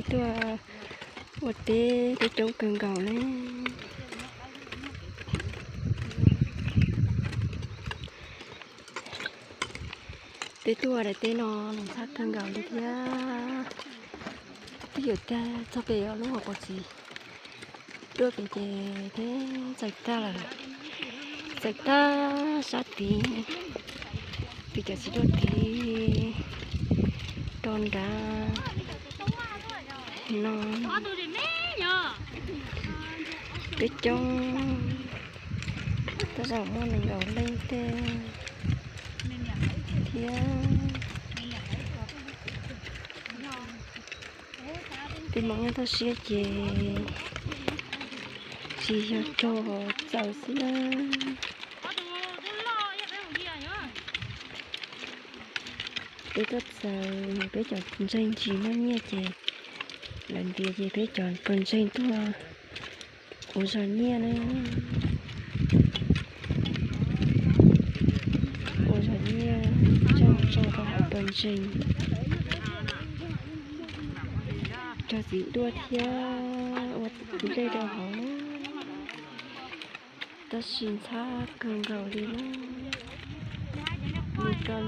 tuaj ua teb, teb coob kawg nkaus li. Peb tuaj daim teb no los ntxhab kawg nkaus li thiab. Twb yuav tag txog pem lub hauv paus txiv, tuaj pem ces peb txawm tag lawm, txawm tag sab tid, pem cov txiv duaj tid rau nrad no. Peb coob, tej zaum muaj nees nkaum leej tej thiab. Peb Hmoob nyob toj siab ces tsis yog cog txaws xwb na. Peb tuaj txaws, peb cov ntseeg tsis muaj nyiaj ces lawv ntiav ces peb cov pawg ntseeg tuaj ua zog nyiaj na. Ua zog nyiaj coj tso rau hauv pawg ntseeg, cog txiv duaj thiab ua nplej rau hauv na. Tab sis ntxhab kawg nkaus li na, mus rau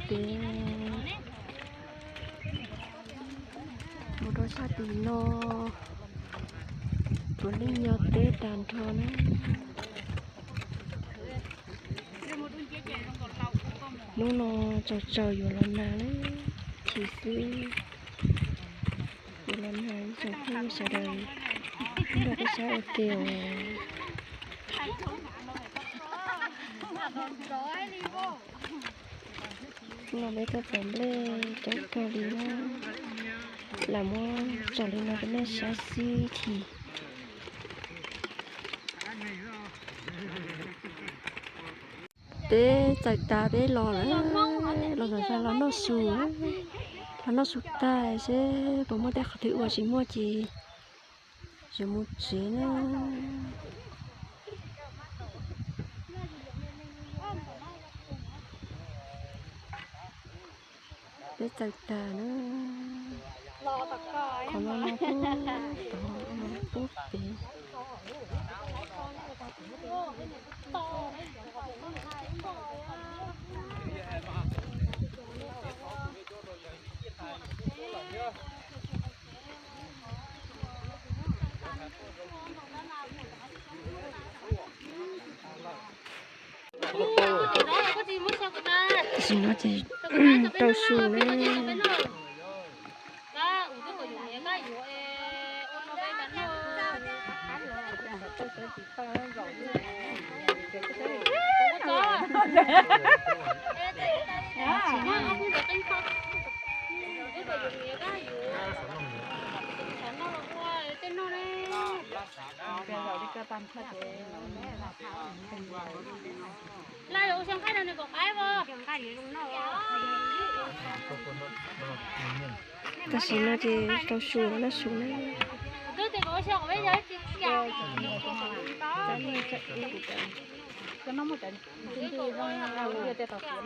pem, mus rau sab tim no, puav leej nyo teb tag nrho na. Hnub no tsaus tsaus yuav los nag lawm, chim xwb. Yuav los nag, ib tsoom phooj ywg sawv daws nrog peb saib ua ke os. Hnub no peb tuaj txaws nplej coob kawg li na, lam muab tso li no rau nej saib xwb chim. Peb txaws tas peb los lawm, los lawm los noj su, los noj su tag seb puas muaj tej qhov twg ua, tsis muaj ces yuav mus tsev na. Peb txaws tas na, qhov no no pub tod, pub pem. Tam sim no ces rau su na. Tam sim no ces rau su los noj su na.